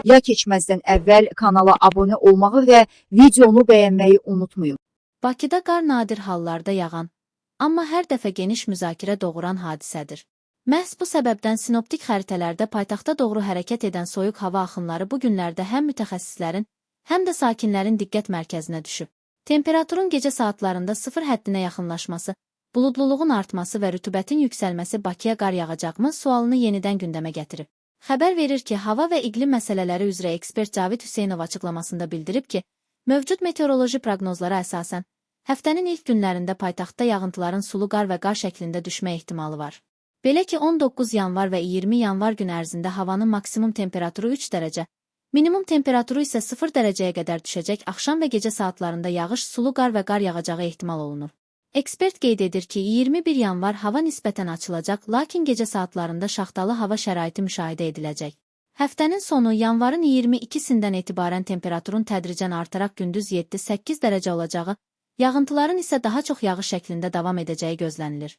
Ya keçməzdən əvvəl kanala abunə olmağı və videonu bəyənməyi unutmayın. Bakıda qar nadir hallarda yağan, amma hər dəfə geniş müzakirə doğuran hadisədir. Məhz bu səbəbdən sinoptik xəritələrdə paytaxta doğru hərəkət edən soyuq hava axınları bu günlərdə həm mütəxəssislərin, həm də sakinlərin diqqət mərkəzinə düşüb. Temperaturun gecə saatlarında sıfır həddinə yaxınlaşması, buludluluğun artması və rütubətin yüksəlməsi Bakıya qar yağacaqmı sualını yenidən gündəmə gətirib. Xəbər verir ki, hava və iqlim məsələləri üzrə ekspert Cavid Hüseynov açıqlamasında bildirib ki, mövcud meteoroloji proqnozlara əsasən, həftənin ilk günlərində paytaxtda yağıntıların sulu qar və qar şəklində düşmə ehtimalı var. Belə ki, 19 yanvar və 20 yanvar gün ərzində havanın maksimum temperaturu 3 dərəcə, minimum temperaturu isə 0 dərəcəyə qədər düşəcək, axşam və gecə saatlarında yağış, sulu qar və qar yağacağı ehtimal olunur. Ekspert qeyd edir ki, 21 yanvar hava nisbətən açılacaq, lakin gecə saatlarında şaxtalı hava şəraiti müşahidə ediləcək. Həftənin sonu yanvarın 22-sindən etibarən temperaturun tədricən artaraq gündüz 7-8 dərəcə olacağı, yağıntıların isə daha çox yağış şəklində davam edəcəyi gözlənilir.